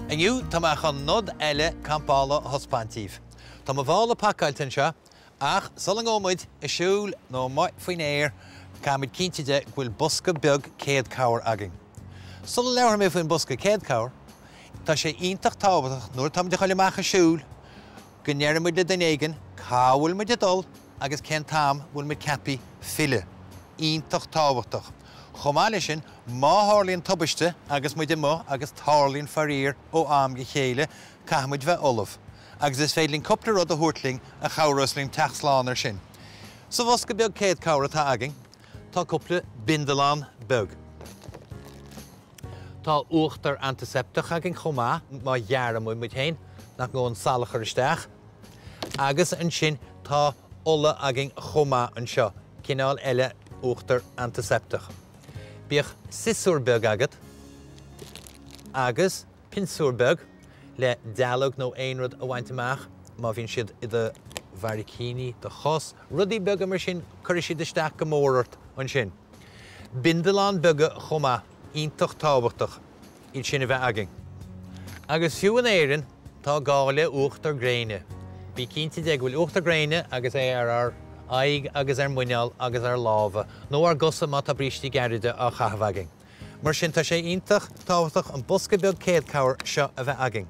Inniu tá mé chun nod eile campála a thaispeáint daoibh. Tá mo mhála pacáilte anseo ach sula ngabhfaidh muid ag siúl nó amuigh faoin aer caithfidh muid cinnte de go bhfuil bosca beag céadcabhair againn. Sula labharfaidh mé faoin bosca céadcabhair, tá sé iontach tábhachtach nuair atá muid ag dul amach ag siúl go ndeireann muid le duine éigin cá bhfuil muid ag dul agus cén t-am a bhfuil muid ceaptha filleadh. Iontach tábhachtach. Chomh maith leis sin, má tharlaíonn tubaiste agus muid amuigh, agus tarlaíonn faraor ó am go chéile, caithfidh muid bheith ullamh. Agus is féidir linn cúpla rud a thabhairt linn a chabhrós linn teacht slán ar sin. Sa bhosca beag céadchabhair atá againn, tá cúpla bindealán beag. Tá uachtar antaisepteach againn chomh maith, má ghearrann muid muid féin, nach ngabhann salachar isteach. Agus ansin tá ola againn chomh maith anseo, cineál eile uachtar antaisepteach. Bíodh siosúr beag agat agus pionsúr beag le dealg nó aon rud a bhaint amach má bhíonn siad i do bharraicíní, do chos, rudaí beaga mar sin, cuirfidh siad isteach go mór ort ansin. Bindealáin beaga chomh maith, iontach tábhachtach iad sin a bheith againn. Agus fiú in Éirinn, tá gá le uachtar gréine. Bí cinnte de go bhfuil uachtar gréine agus é ar ár aghaidh agus ar muineál agus ár lámha, nó ár gcosa má tá brístí gairide á chaitheamh againn. Mar sin tá sé iontach tábhachtach an bosca beag céadchabhair seo a bheith againn.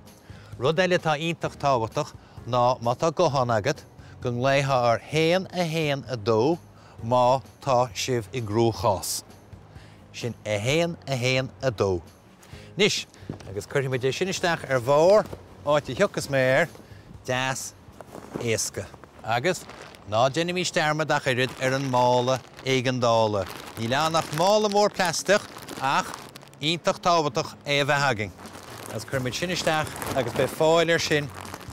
Rud eile atá iontach tábhachtach ná má tá guthán agat, go nglaofá ar 1 1 2 má tá sibh i gcruachás. Sin 1, 1, 2. Anois, agus cuirfidh muid é sin isteach ar bharr, áit a thiocfas mé air, deas éasca. Agus ná déanaimís dearmad ach oiread ar an mála éigeandála. Níl ann ach mála mór plaisteach ach iontach tábhachtach é a bheith againn. Agus cuirfidh muid sin isteach agus beidh fáil air sin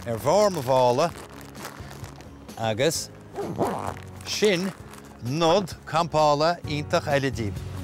ar bharr mo mhála agus. Sin nod campála iontach eile daoibh.